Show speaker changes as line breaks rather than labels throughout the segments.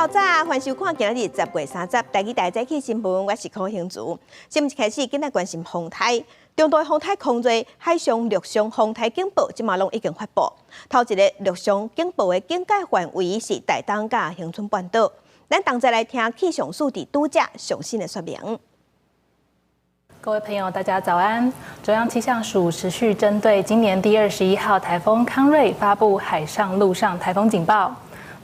早，歡迎收看今仔日10月30台語台早起新聞，我是柯興竹。新聞一開始，緊來關心風颱，中度風颱空瑞，海上、陸上風颱警報，這馬攏已經發布。頭一個陸上警報的警戒範圍是台東佮恆春半島。咱同齊來聽氣象署佇拄才上新的說明。
各位朋友，大家早安！中央氣象署持續針對今年第21號颱風康瑞發布海上、陸上颱風警報。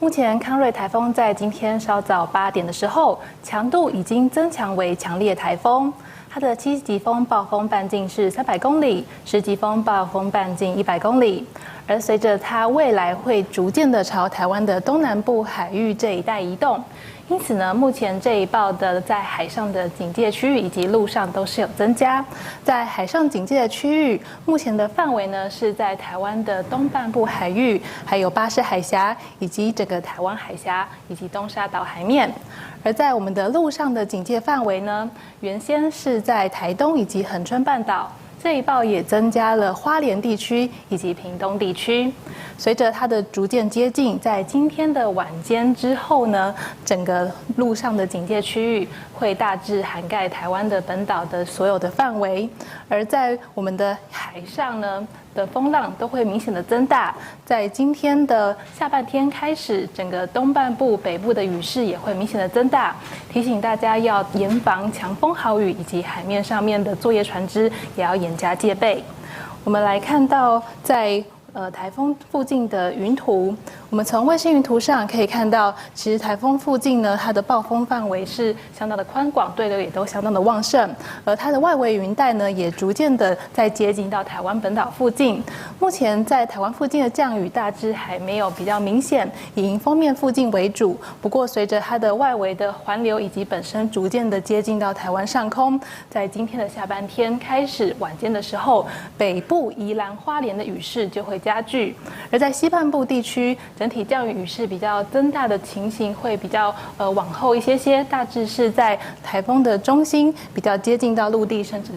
目前康瑞颱風在今天稍早8點的時候，強度已經增強為強烈颱風。它的7級風暴風半徑是300公里，10級風暴風半徑100公里。而隨着它未來會逐漸的朝台灣的東南部海域這一帶移動，因此呢，目前這一報的在海上的警戒區域以及陸上都是有增加。在海上警戒的區域，目前的範圍呢是在台灣的東半部海域，還有巴士海峽以及整個台灣海峽以及東沙島海面。而在我們的陸上的警戒範圍呢，原先是在台東以及恆春半島。這一報也增加了花蓮地區以及屏東地區。隨着它的逐漸接近，在今天的晚間之後呢，整個陸上的警戒區域會大致涵蓋台灣的本島的所有的範圍。而在我們的海上呢的風浪都會明顯的增大。在今天的下半天開始，整個東半部、北部的雨勢也會明顯的增大。提醒大家要嚴防強風豪雨，以及海面上面的作業船隻也要嚴加戒備。我們來看到在颱風附近的雲圖，我們從衛星雲圖上可以看到，其實颱風附近呢，它的暴風範圍是相當的寬廣，對流也都相當的旺盛，而它的外圍雲帶呢，也逐漸的在接近到台灣本島附近。目前在台灣附近的降雨大致還沒有比較明顯，以迎風面附近為主。不過隨着它的外圍的環流以及本身逐漸的接近到台灣上空，在今天的下半天開始，晚間的時候，北部宜蘭花蓮的雨勢就會加劇，而在西半部地區，整體降雨雨勢比較增大的情形會比較往後一些些，大致是在颱風的中心比較接近到陸地，甚至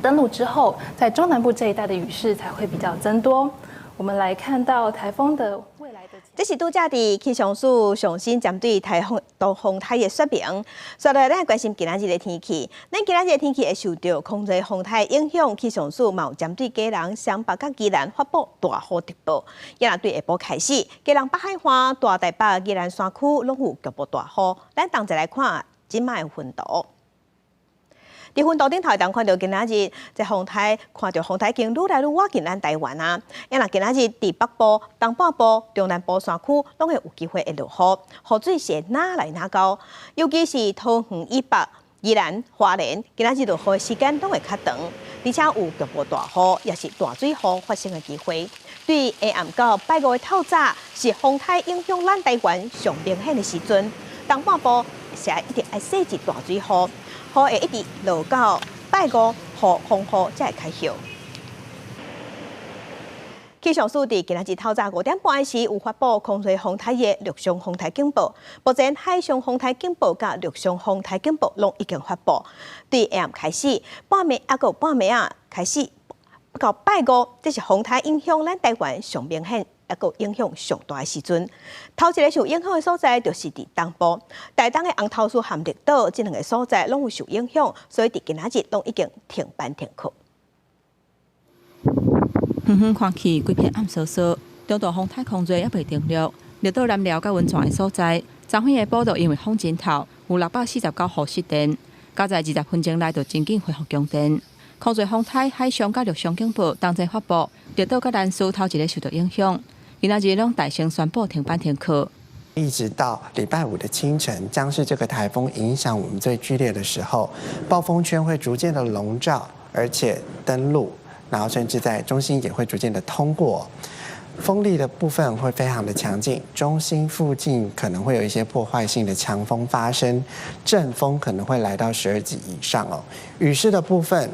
登陸之後，在中南部這一帶的雨勢才會比較增多。我們來看到颱風的未來的，
這是拄才佇氣象署上新針對颱風到風颱的說明。接落來，咱關心今仔日的天氣。咱今仔日的天氣會受著空瑞風颱影響，氣象署嘛有針對基隆、雙北佮宜蘭發布大雨特報。也若對下晡開始，基隆北海岸、大台北、宜蘭山區攏有局部大雨。咱同齊來看這擺的雲圖。佇雲圖頂頭會當看著今仔日這風颱，看著風颱已經愈來愈倚近咱台灣啊！啊若今仔日佇北部、東半部、中南部山區，攏會有機會會落雨，雨水是會哪來哪厚。尤其是桃園以北、宜蘭、花蓮，今仔日落雨的時間攏會較長，而且有局部大雨，也是大水雨發生的機會。對下暗到拜五的透早，是風颱影響咱台灣上明顯的時陣，東半部是一定愛細緻大水雨。雨會一直落到拜五，雨風雨才會開歇。氣象署佇今仔日透早5點半時有發布空瑞風颱的陸上風颱警報，目前海上風颱警報佮陸上風颱警報攏已經發布。對下暗開始，半暝抑閣半暝仔開始到拜五，這是風颱影響咱台灣上明顯，抑閣影響上大的時陣。頭一个受影響的所在，就是佇東部，台東的紅頭嶼和綠島這兩个所在攏有受影響，所以佇今仔日攏已經停班停課。
遠遠看去，規片暗嗍嗍。中度風颱空瑞猶未登陸，綠島南寮佮溫泉的所在，昨昏下晡就因為風真透，有649戶失電，加在20分鐘內就真緊恢復供電。空瑞風颱海上佮陸上警報同齊發布，綠島佮蘭嶼頭一个受到影響。今仔日攏大聲宣布停班停課。
一直到禮拜五的清晨，將是這個颱風影響我們最劇烈的時候，暴風圈會逐漸的籠罩，而且登陸，然後甚至在中心也會逐漸的通過。風力的部分會非常的強勁，中心附近可能會有一些破壞性的強風發生，陣風可能會來到12級以上哦。雨勢的部分，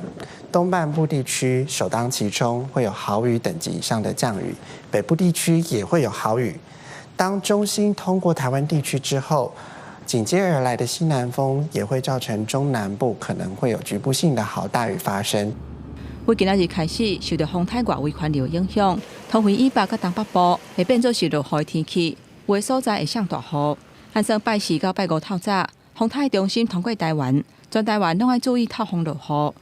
東半部地區首當其衝，會有豪雨等級以上的降雨，北部地區也會有豪雨。當中心通過台灣地區之後，緊接而來的西南風也會造成中南部可能會有局部性的豪大雨發生。
為今仔日開始受著風颱外圍環流影響，桃園以北佮東北部會變做是落雨的天氣，有的所在會上大雨。按算拜四到拜五透早，風颱中心通過台灣，全台灣攏愛注意透風落雨。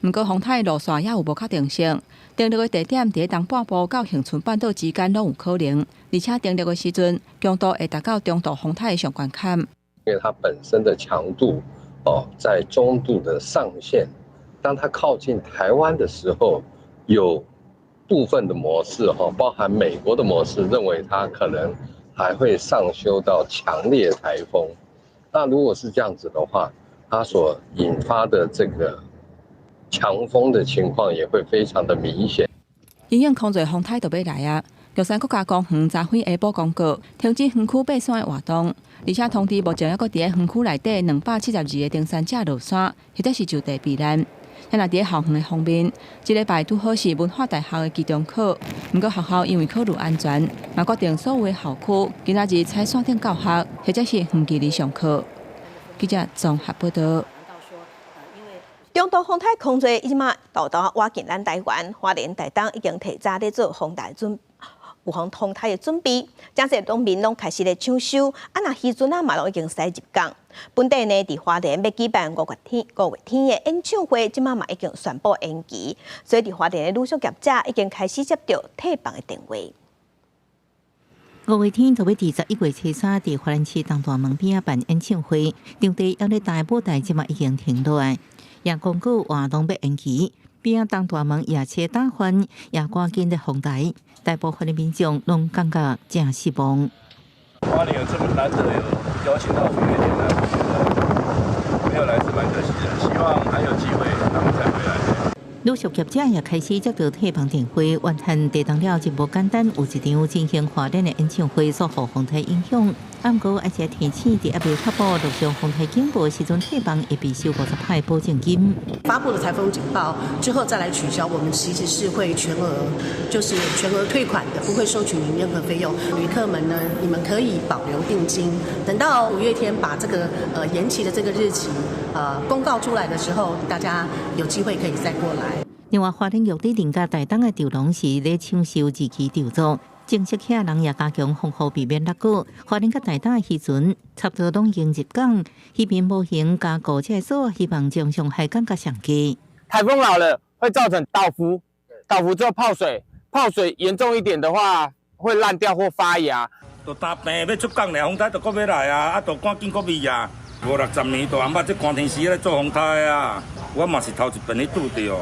毋過風颱路線猶有無確定性，登陸的地點佇東半部到恆春半島之間攏有可能，而且登陸的時陣強度會達到中度風颱的上懸坎。
因為它本身的強度哦，在中度的上限，當它靠近台灣的時候，有部分的模式哈，包含美國的模式，認為它可能還會上修到強烈颱風。那如果是這樣子的話，它所引發的這個強風的情況也會非常的明顯。
因應空濟風颱就欲來啊！玉山國家公園昨昏下晡公告停止園區爬山的活動，而且通知目前猶閣佇咧園區內底272個登山者落山，或者是就地避難。啊若佇咧校園的方面，這禮拜拄好是文化大學的期中考，毋過學校因為考慮安全，嘛決定所有的校區今仔日採線頂教學，或者是遠距離上課。記者綜合報道。
中度風颱空濟伊嘛沓沓倚近咱台灣，花蓮台東已經提早咧做風台準有風風颱的準備，誠濟農民攏開始咧搶收，啊若漁船仔嘛攏已經駛入港。本地呢，佇花蓮欲舉辦五月天的演唱會，這馬嘛已經宣布延期，所以佇花蓮的旅宿業者已經開始接到退房的電話。
五月天就欲佇11月初三佇花蓮市東大門邊仔辦演唱會，場地猶咧搭的舞台這馬已經停落來，也公告活動欲延期。邊仔東大門夜車打翻，也趕緊咧封台，大部分的民眾攏感覺誠失望。
花蓮有這麼難得有邀請到五月天來，我覺得沒有來是蠻可惜的。希望還有機會他們再回來。
旅宿業者也開始接到退房電話，怨恨地動了真無簡單，有一場進行花蓮的演唱會所予風颱影響。毋過，而且提醒佇猶未發布陸上風颱警報時陣，退房會被收50%保證金。
發布了颱風警報之後再來取消，我們其實是會全額，就是全額退款的，不會收取您任何費用。旅客們呢，你們可以保留定金，等到五月天把這個延期的這個日期公告出來的時候，大家有機會可以再過來。
另外，花蓮玉里林佮台東的稻農是咧搶收二期稻作。正式客人也加強防護，避免落雨。花蓮佮台東的漁船差不多攏已經入港，漁民模型加固這個鎖，希望將傷害降到上低。
颱風老了會造成倒伏，倒伏之後泡水，泡水嚴重一點的話會爛掉或發芽。
就擔病欲出港了，風颱就閣欲來啊，啊，就趕緊閣備啊。五六十年大翁仔，這寒天時咧做風颱啊，我嘛是頭一遍咧拄著。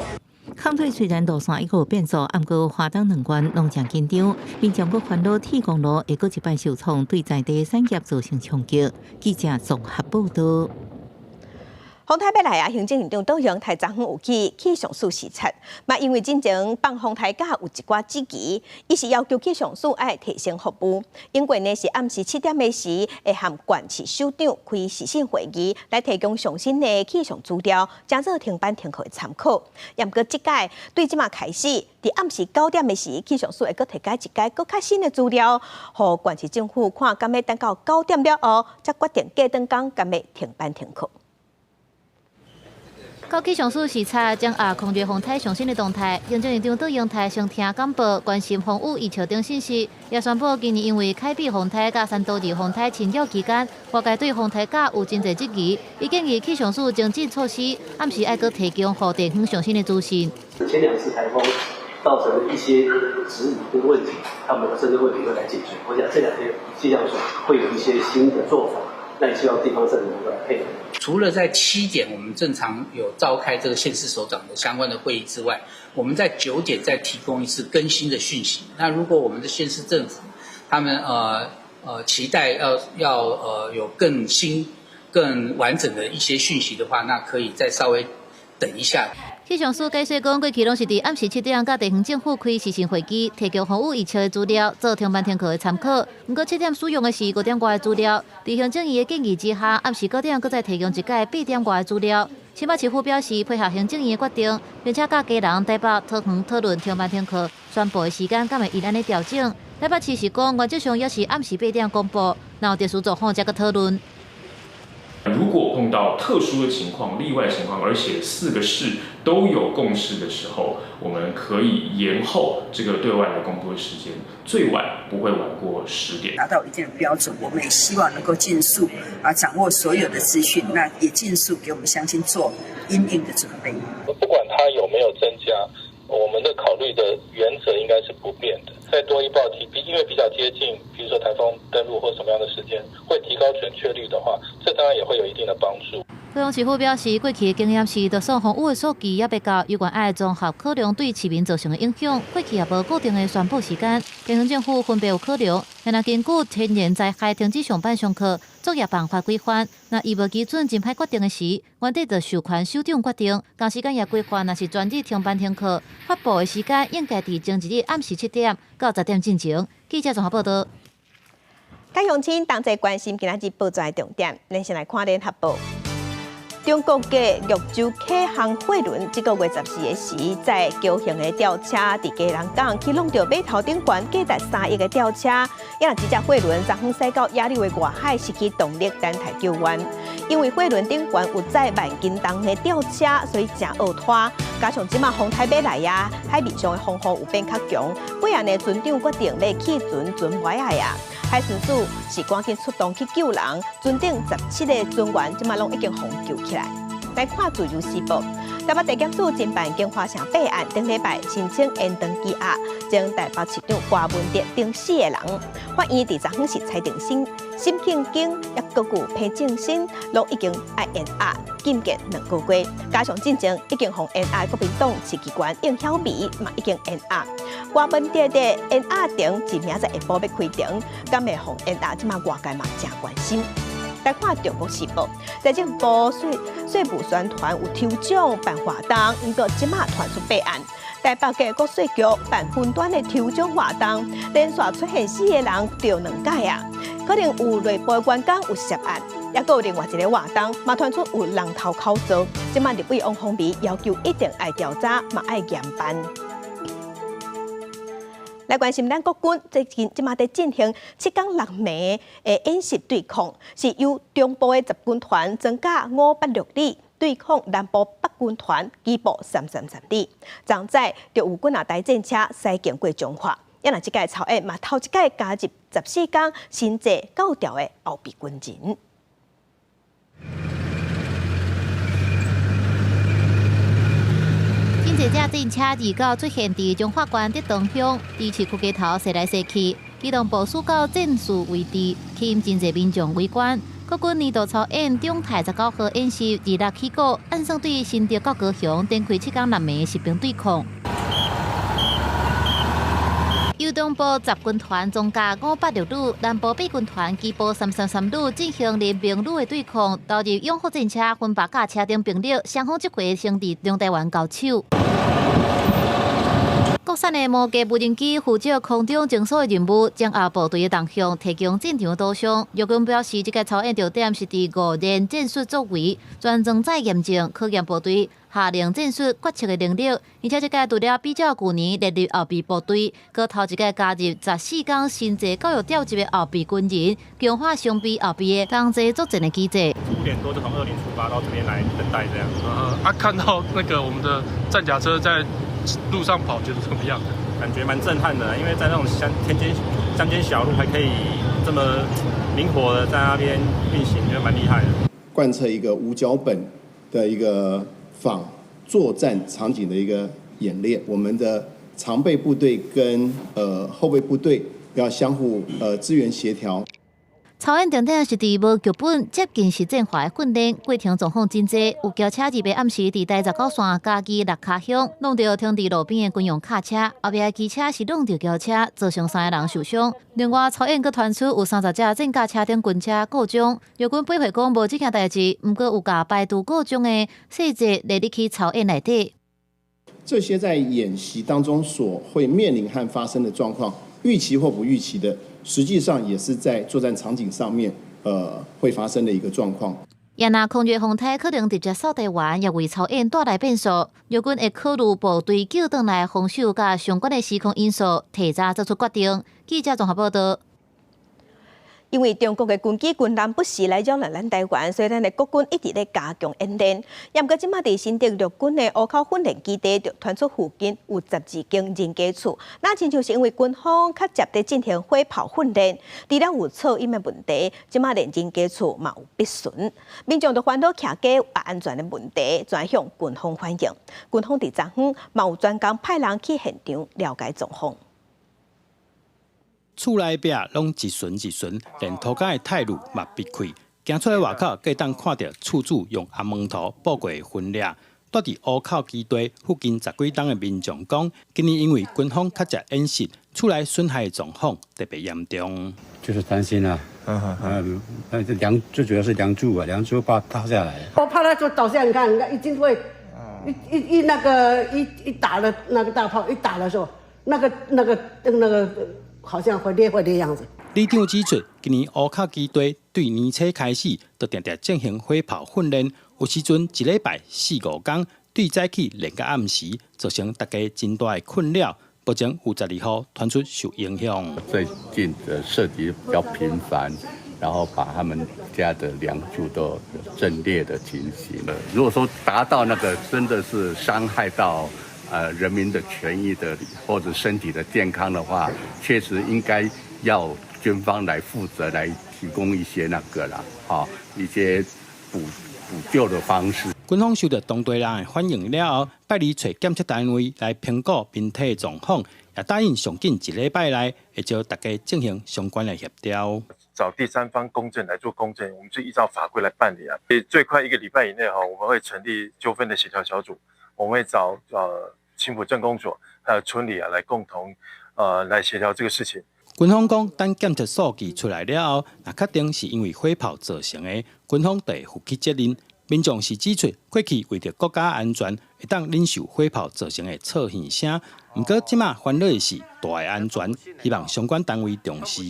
康瑞雖然路線已經有變數，毋過花東兩縣攏誠緊張，民眾閣煩惱鐵公路會閣一擺受創，對在地產業造成衝擊。記者綜合報道。
風颱欲來啊！行政院長卓榮泰昨昏有去氣象署視察，嘛因為進前放風颱假有一寡質疑，伊是要求氣象署愛提升服務。因為呢是暗時7點的時，會和縣市首長開視訊會議，來提供上新的氣象資料，誠做停班停課的參考。毋過這擺對這馬開始，佇暗時9點的時，氣象署會閣提供一擺閣較新的資料，予縣市政府看，敢欲等到九點了後，才決定隔頓工敢欲停班停課。
到氣象署視察，掌握空熱風颱上新的動態。行政院長卓榮泰先聽簡報，關心風雨預測等信息，也宣布今年因為凱比風颱佮山多爾風颱侵擾期間，外界對風颱假有真濟質疑，伊建議氣象署精進措施，暗時愛閣提供予地方上新的資訊。
前兩次颱風造成一些質疑跟問題，他們針對問題會來解決。我想這兩天氣象署會有一些新的做法。那也希望地方政府能夠來配合。
除了在7點我們正常有召開這個縣市首長的相關的會議之外，我們在9點再提供一次更新的訊息。那如果我們的縣市政府他們期待要有更新、更完整的一些訊息的話，那可以再稍微等一下。
氣象署解釋講，過去攏是佇暗時7點佮地方政府開視訊會議，提供風雨預測的資料，做停班停課的參考。毋過7點使用的是5點外的資料，佇行政院的建議之下，暗時9點閣再提供一擺8點外的資料。新北市府表示配合行政院的決定，並且佮基隆、台北、桃園討論停班停課宣布的時間，敢會因按呢調整。台北市是講，原則上也是暗時8點公布，若有特殊狀況才閣討論。
如果碰到特殊的情況、例外情況，而且四個市都有共識的時候，我們可以延後這個對外來公布的時間，最晚不會晚過10點。
達到一定的標準，我們也希望能夠盡速啊掌握所有的資訊，那也盡速給我們鄉親做因應的準備。
不管它有沒有增加，我們的考慮的原則應該是不變的。再多一報提，因為比較接近，比如說颱風登陸或什麼樣的時間，會提高準確率的話，這當然也會有一定的幫助。
高雄市府表示，過去的經驗是，就算風雨的數據猶未到，有關愛綜合考量對市民造成的影響，過去也無固定的宣布時間。地方政府分別有考量，但若根據天然災害停止上班上課作業辦法規範，若伊無基準真歹決定的時，原底就授權首長決定。同時間也規範，若是全日停班停課，發布的時間應該佇前一日暗時7點到10點進前。記者綜合報道。
各鄉親同齊關心今仔日報紙的重點，咱先來看聯合報。中國嘅玉州啟航貨輪，這個月14的時，載高雄的吊車佇基隆港去弄著碼頭頂懸價值3億的吊車，也若這隻貨輪昨昏駛到野柳的外海，失去動力，等待救援。因為貨輪頂懸有載萬斤重的吊車，所以誠惡拖。加上這馬風台欲來啊，海面上的風雨有變較強，尾仔呢船長決定欲棄船船尾仔啊。海巡署是趕緊出動去救人，船頂17個船員這馬攏已經予救起來。來看自由時報，台北地檢署偵辦京華城弊案，頂禮拜申請延長羈押，前台北市長柯文哲等四个人。法院佇昨昏是裁定沈慶京抑閣有彭正新，攏已經愛延押禁見兩個月。加上進前已經予延押國民黨市議員應曉薇嘛已經延押。柯文哲的延押庭是明仔載下晡欲開庭，敢會予延押？這馬外界嘛誠關心。來看《中國時報》，財政部稅務宣傳有抽獎辦活動，毋過這馬傳出弊案。台北嘅國稅局辦雲端的抽獎活動，連續出現四個人著兩擺啊，可能有內部員工有涉案，抑閣有另外一个活動嘛傳出有人頭口做，這馬立委王鴻薇要求一定愛調查，嘛愛嚴辦。來關心咱國軍最近這馬佇進行7工6暝的演習對抗，是由中部的10軍團裝甲586旅對抗南部8軍團機步333旅。昨早就有幾若台戰車駛經過彰化，也若這屆操演嘛頭一擺加入14工新制高調的後備軍人。
真濟隻戰車二九出現佇彰化縣竹東鄉，佇市區街頭駛來駛去，機動部署到戰術位置，吸引真濟民眾圍觀。國軍年度操演中泰19號演習26起鼓，按算對新竹到高雄展開7工6暝實兵對抗。由中部10軍團裝甲586旅、南部8軍團機步333旅進行聯兵旅的對抗，投入勇虎戰車、分白甲車等兵力，雙方這回先佇中台灣交手。國產的摩機無人機負責空中偵搜的任務，掌握部隊的動向，提供戰場導向。陸軍表示，這個操演重點是佇五連戰術作為，全裝載驗證，考驗部隊下令戰術決策的能力。而且，這個除了比照舊年列入後備部隊，閣頭一擺加入14工新制教育調集的後備軍人，強化裝備後備的同齊作戰的機制。
5點多就從二林出發到這邊來等待，這樣。
看到那個我們的戰甲車在路上跑，覺得怎麼樣？
感覺蠻震撼的，因為在那種鄉間鄉間小路還可以這麼靈活的在那邊運行，覺得蠻厲害的。
貫徹一個無腳本的一個仿作戰場景的一個演練，我們的常備部隊跟後備部隊要相互支援協調。
操演重點是佇無劇本、接近實戰化的訓練，過程狀況真濟。有轎車2號暗時佇台19線嘉義六跤鄉弄著停佇路邊的軍用卡車，後壁的機車是弄著轎車，造成3個人受傷。另外，操演閣傳出有30隻戰甲車頂軍車故障，陸軍回覆講無這件代誌，毋過有共排除故障的細節列入去操演內底。
這些在演習當中所會面臨和發生的狀況，預期或不預期的，實際上也是在作戰場景上面，會發生的一個狀況。
也若空軍風台可能直接掃台灣，也為操演帶來變數。陸軍會考慮部隊救轉來防守佮相關的時空因素，提早做出決定。記者綜合報道。
因為中國的軍機軍艦不時來擾亂咱台灣，所以咱的國軍一直咧加強演練。毋過這馬佇新竹陸軍的湖口訓練基地，就傳出附近有12間人家厝，那親像是因為軍方較捷佇進行火炮訓練，除了有噪音的問題，這馬連人家厝嘛有篦巡。民眾就煩惱徛家有安全的問題，轉向軍方反映。軍方佇昨昏嘛有專工派人去現場了解狀況。
厝內壁攏一巡一巡，連塗跤的苔路嘛篦開。行出來外口，閣會當看著厝主用紅毛塗布過的痕跡。蹛佇湖口基地附近十幾棟的民眾講，今年因為軍方較捷演習，厝內損害狀況特別嚴重。
就是擔心啊，嗯，那這梁最主要是梁柱啊，梁柱怕塌下來。
我怕它就倒下，你看，你看一定會一一一那個一一打了那個大炮一打的時候，那個。好像會裂開的樣子。
里長指出，今年湖口基地對年初開始，就定定進行火炮訓練，有時陣一禮拜四五工，對早起練到暗時，造成大家真大的困擾。目前有12戶傳出受影響。
最近的射擊比較頻繁，然後把他們家的梁柱都震裂的情形。如果說達到那個真的是傷害到人民的權益的或者身體的健康的話，確實應該要軍方來負責，來提供一些那個啦，一些補救的方式。
軍方收到當地人的反映了後，拜二揣檢測單位來評估民體狀況，也答應上緊一禮拜內會召大家進行相關的協調。
找第三方公證來做公證，我們就依照法規來辦理啊。最快一個禮拜以內哈，我們會成立糾紛的協調小組，我們會找青埔鎮公所還有村裡啊，來共同來協調這個事情。
軍方講，等檢測數據出來了後，若確定是因為火炮造成的，軍方就會負起責任。民眾是指出，過去為著國家安全，會當忍受火炮造成的噪耳聲。毋過這馬煩惱的是大的安全，希望相關單位重視。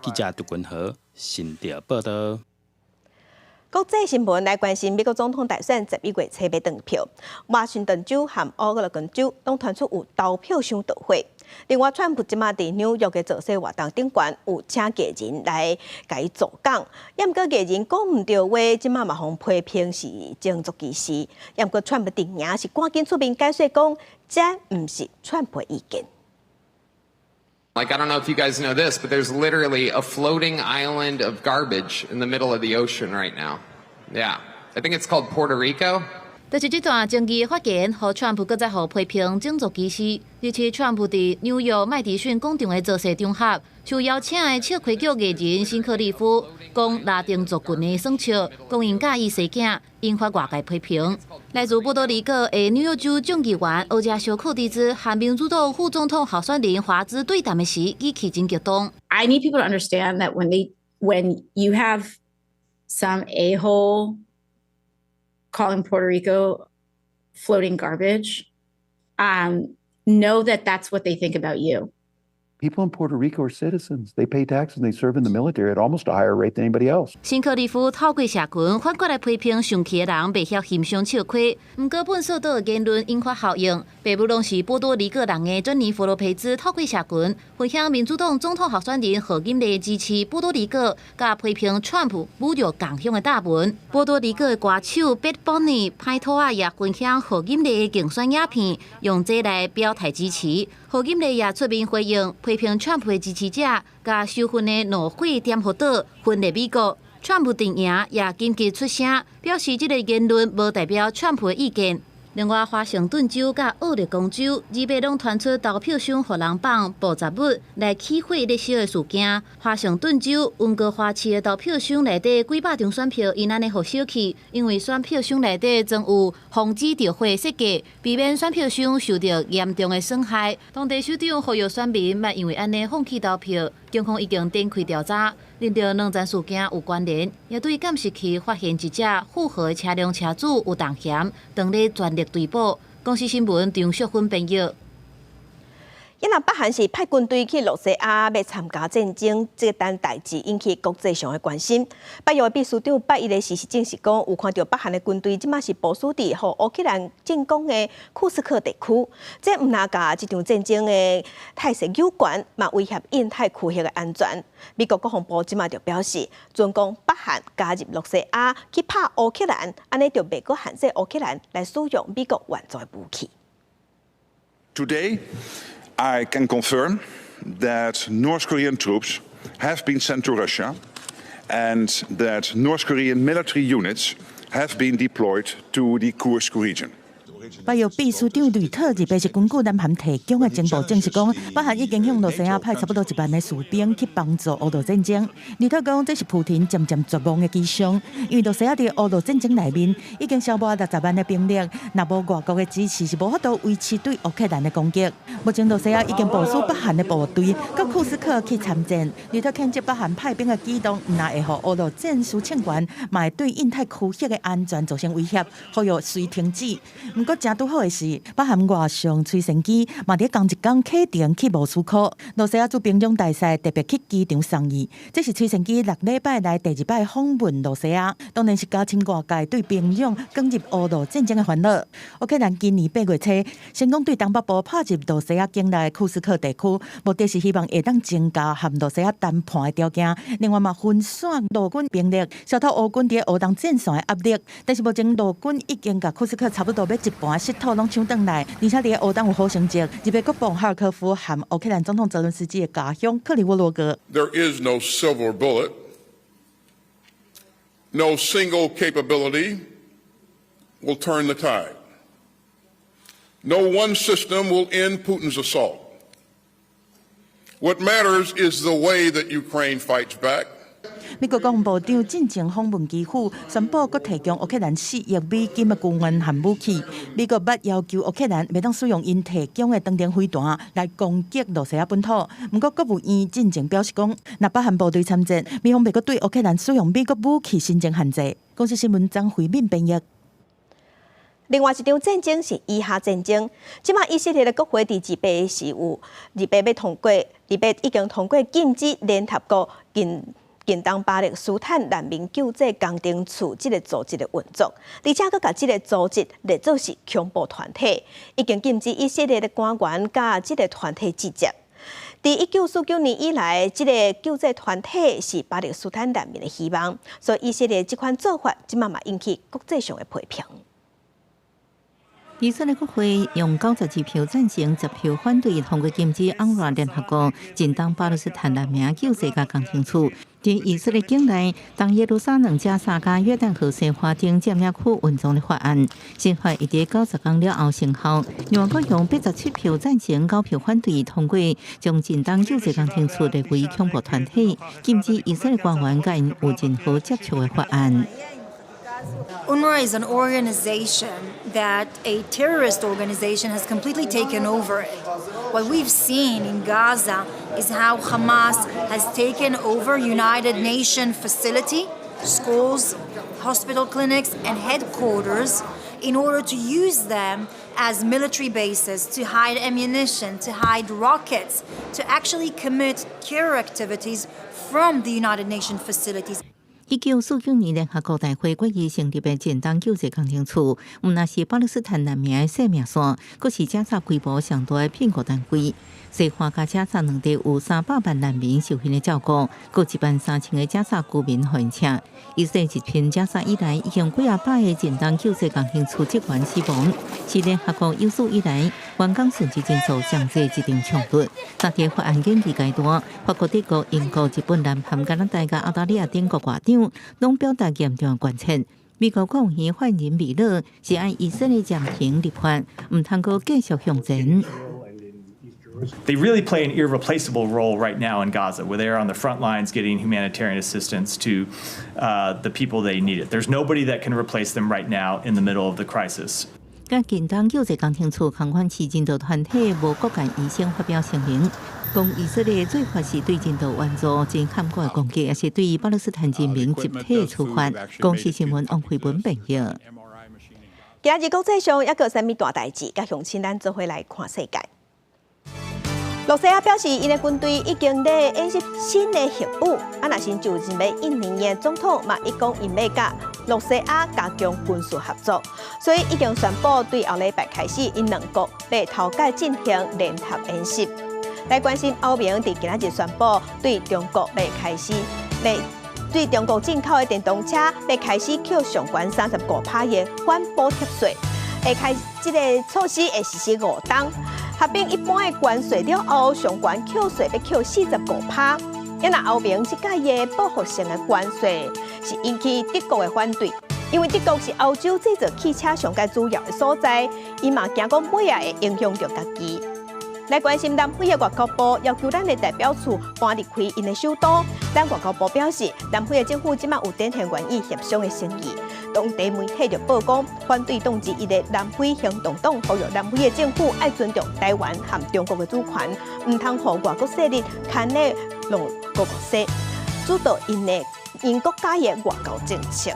記者杜君和新竹報導。
國際新聞來關心美國總統大選11月初欲斷票，華盛頓州和奧勒岡州攏傳出有投票箱著火。另外，川普這馬佇紐約的造勢活動頂懸有請藝人來共伊助講，毋過藝人講毋著話，這馬嘛予批評是種族歧視。毋過川普陣營是趕緊出面解釋講，這毋是川普意見。
Like, I don't know if you guys know this, but there's literally a floating island of garbage in the middle of the ocean right now. Yeah, I think it's called Puerto Rico.
就是這段爭議的發言，予川普閣再予批評種族歧視。而且，川普佇紐約麥迪遜廣場的造勢場合，受邀請的笑詼劇藝人辛克利夫講拉丁族群的耍笑，講𪜶佮意生囝，引發外界批評。來自波多黎各的紐約州眾議員奧加修寇蒂茲和民主黨副總統候選人華茲對談的時，語氣真激動。
I need people to understand that when you have some a-hole calling Puerto Rico floating garbage, know that that's what they think about you.
People in Puerto Rico are citizens. They pay taxes and they serve in the military at almost a higher rate than anybody else.
辛克利夫透過社群反過來批評生氣的人袂曉欣賞笑詼，毋過糞掃島的言論引發效應，爸母攏是波多黎各人的珍妮佛羅培茲透過社群分享民主黨總統候選人賀錦麗支持波多黎各，佮批評川普侮辱共鄉的貼文。波多黎各的歌手 Bad Bunny 歹土仔也分享賀錦麗的競選影片，用這來表態支持。賀錦麗也出面回應，批評川普的支持者，共受訓的怒火點火島分裂美國。川普陣營也緊急出聲，表示這个言論無代表川普的意見。另外，華盛頓州佮奧勒岡州二八攏傳出投票箱予人放爆炸物來起火咧燒的事件。華盛頓州溫哥華市的投票箱內底幾百張選票，因按呢予燒去，因為選票箱內底裝有防止著火設計，避免選票箱受著嚴重的損害。當地首長呼籲選民莫因為按呢放棄投票。警方已經展開調查，認定兩件事件有關聯，也對監視器發現一隻符合車輛車主有動嫌，正咧全力追捕。公視新聞張淑芬編譯。
因為北韓是派軍隊去露西亞欲參加戰爭，這單代誌引起國際上的關心。北約秘書長拜一的時是證實講，有看著北韓的軍隊這馬是部署佇予烏克蘭進攻的庫斯克地區，這毋但佮這場戰爭的態勢有關，嘛威脅印太區域的安全。美國國防部這馬就表示，準講北韓加入露西亞去拍烏克蘭，按呢就袂閣限制烏克蘭來使用美國援助的武器。
Today, I can confirm that North Korean troops have been sent to Russia and that North Korean military units have been deployed to the Kursk region.
北約秘書長呂特二八是根據南韓提供的情報證實講，北韓已經向露西亞派差不多1萬个士兵去幫助烏俄戰爭。呂特講，這是普廷漸漸絕望的跡象，因為露西亞佇烏俄戰爭內面已經消磨60萬的兵力，若無外國的支持，是無法度維持對烏克蘭的攻擊。目前露西亞已經部署北韓的部隊到庫斯克去參戰。呂特譴責北韓派兵的舉動，毋但會予烏俄戰事衝懸，嘛會對印太區域的安全造成威脅，呼籲隨停止。毋過誠拄好的是，北韓外相崔善姬嘛佇仝一工啟程去莫斯科，露西亞駐平壤大使特別去機場送伊。這是崔善姬6禮拜來第二擺訪問露西亞，當然是加深外界對平壤捲入烏俄戰爭的煩惱。烏克蘭今年8月初成功對東北部拍入露西亞境內庫斯克地區，目的是希望會當增加和露西亞談判的條件，另外嘛分散俄軍兵力，消除烏軍佇烏東戰線的壓力。但是目前俄軍已經共庫斯克差不多欲一半失土攏搶轉來，而且佇烏東有好成績，入欲國防哈爾科夫和烏克蘭總統澤倫斯基的家鄉克里沃羅格。
There is no silver bullet, no single capability will turn the tide. No one system will end Putin's assault. What matters is the way that Ukraine fights back.
美國國防部長進前訪問基輔，宣布閣提供烏克蘭4億美金的軍援和武器。美國捌要求烏克蘭袂當使用𪜶提供的長程飛彈來攻擊露西亞本土。毋過國務院進前表示講，若北韓部隊參戰，美方袂閣對烏克蘭使用美國武器申請限制。公視新聞張惠敏編譯。
另外一場戰爭是以哈戰爭，這馬以色列的國會佇二八是有二八欲通過，二八已經通過禁止聯合國近東巴勒斯坦難民救濟工程處這個組織的運作，而且閣共這個組織列做是恐怖團體，已經禁止以色列的官員佮這個團體接觸。佇1949年以來，這個救濟團體是巴勒斯坦難民的希望，所以以色列這款做法，這馬嘛引起國際上的批評。
以色列國會用92票贊成、10票反對通過禁止 UNRWA 聯合國近東巴勒斯坦難民救濟佮工程處。佇以色列境內，東耶路撒冷、加沙佮約旦河西岸頂佔領區運作的法案，新法會佇90工了後生效。另外，閣用87票贊成、9票反對通過，將近東救濟工程處列為恐怖團體，禁止以色列官員佮𪜶有任何接觸的法案。
UNRWA is an organization that a terrorist organization has completely taken over it. What we've seen in Gaza is how Hamas has taken over United Nations facility, schools, hospital clinics, and headquarters in order to use them as military bases, to hide ammunition, to hide rockets, to actually commit terror activities from the United Nations facilities.
1949年聯合國大會決議成立的近東救濟工程處，毋但是巴勒斯坦難民的生命線，閣是加沙規模上大的庇護單位。西岸佮加沙兩地有300萬難民受𪜶的照顧，閣1萬3千个加沙居民予𪜶請。以色列入侵加沙以來，已經幾仔百个近東救濟工程處職員死亡，是聯合國有史以來員工損失人數上濟一場衝突。昨佇法案研議階段，法國、德國、英國、日本、南韓、加拿大、佮澳大利亞等國外長攏表達嚴重的關切。美國國務院發言人米勒是愛以色列暫停立法，毋通閣繼續向前。
They really play an irreplaceable role right now in Gaza, where they are on the front lines getting humanitarian assistance to the people they need it. There's nobody that can replace them right now in the middle of the crisis.
佮近東救濟工程處共款是人道團體無國界醫生發表聲明，講以色列做法是對人道援助真坎坷的攻擊，也是對巴勒斯坦人民集體處罰。公視新聞王惠文編譯。
今日國際上猶閣有啥物大代誌，佮鄉親咱做伙來看世界。露西亞表示，𪜶的軍隊已經咧演習新的核武。啊，若新就任的印尼的總統嘛，伊講𪜶欲佮露西亞加強軍事合作，所以已經宣布對後禮拜開始，𪜶兩國欲頭擺進行聯合演習。來關心歐盟佇今仔日宣布，對中國欲開始，欲對中國進口的電動車欲開始扣上懸35%的反補貼稅，會開這个措施會實施5冬。合併一般的關稅了後，上懸扣稅欲扣45%。因為歐盟這擺的報復性的關稅是引起德國的反對，因為德國是歐洲製造汽車上蓋主要的所在，伊嘛驚講尾仔會影響著家己。來關心南非的外交部要求咱的代表處搬離開𪜶的首都。咱外交部表示，南非的政府這馬有展現願意協商的誠意。當地媒體就報講，反對黨之一的南非行動黨呼籲南非的政府愛尊重台灣和中國的主權，毋通予外國勢力牽咧攏國國勢，主導𪜶的𪜶國家的外交政策。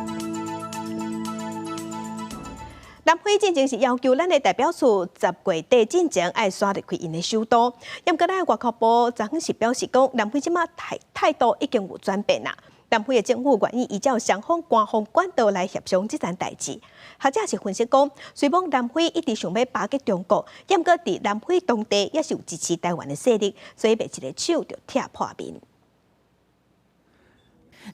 南非進前是要求咱的代表處10月底進前愛徙離開𪜶的首都，毋過咱外交部昨昏是表示講，南非這馬態度已經有轉變啦。南非的政府願意依照雙方官方管道來協商這層代誌。學者是分析講，雖罔南非一直想欲巴結中國，毋過佇南非當地也是有支持台灣的勢力，所以袂一个手就拆破面。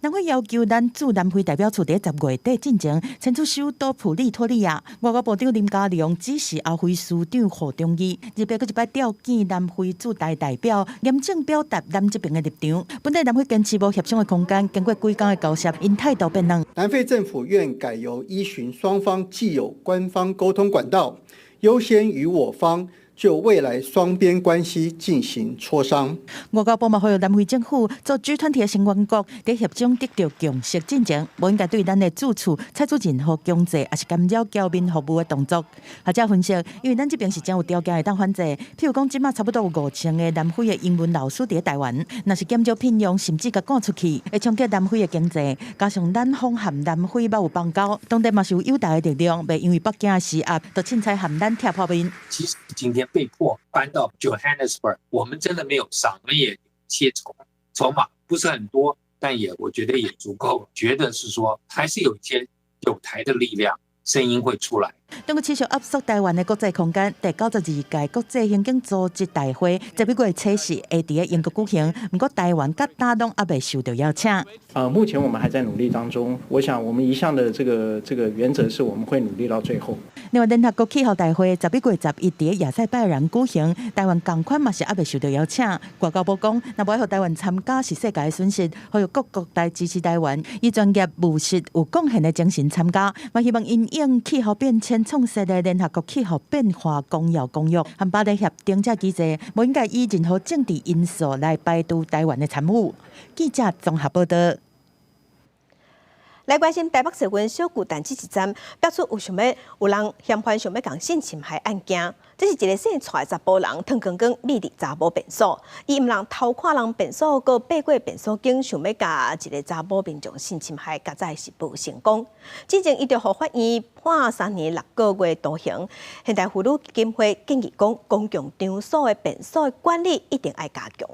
南非要求咱駐南非代表處佇10月底進前遷出首都普利托利亞。外交部長林佳龍指示歐非司長賀中義，入邊閣一擺召見南非駐台代表，嚴正表達咱這邊的立場。本來南非堅持無協商的空間，經過幾工的交涉，𪜶態度變軟。
南非政府願改由依循雙方既有官方溝通管道，優先與我方就未來雙邊關係進行磋商。
外交部嘛呼籲南非政府做 G20 的成員國，佇協商得著共識進前，無應該對咱的駐處採取任何強制，抑是干擾僑民服務的動作。學者分析，因為咱這邊是真有條件會當反制，譬如講，這馬差不多有5000个南非的英文老師佇台灣，若是減少聘用，甚至共趕出去，會衝擊南非的經濟。加上咱方和南非捌有邦交，當地嘛是有友台的力量，袂因為北京的施壓，就凊彩和咱拆破面。
其實今天被迫搬到 Johannesburg，我們真的沒有少，我們也有些籌碼，不是很多，但也我覺得也足夠。覺得是說，還是有一些友台的力量，聲音會出來。
中國持續壓縮台灣的國際空間，第92屆國際刑警組織大會11月初四會佇英國舉行，毋過台灣佮今攏猶未受到邀請。
目前我們還在努力當中。我想我們一向的這個原則是，我們會努力到最後。
另外，聯合國氣候大會11月11佇亞塞拜然舉行，台灣仝款嘛是猶未受到邀請。外交部講，若無愛予台灣參加是世界的損失，呼籲各國來支持台灣，以專業務實有貢獻的精神參加，嘛希望因應氣候變遷創設的聯合國氣候變化公約公約和巴黎協定這機制，無應該以任何政治因素來排除台灣的參與。記者綜合報道。
來關心台北捷運小巨蛋這一站，表示有想欲有人嫌犯想欲共性侵害案件。這是一个姓蔡的查埔人，湯剛剛秘佇查某便所，伊毋但偷看人便所，閣爬過便所間，想欲共一个查某民眾性侵害，佳哉是無成功。之前伊就予法院判3年6個月徒刑。現代婦女基金會建議講，公共場所的便所的管理一定愛加強。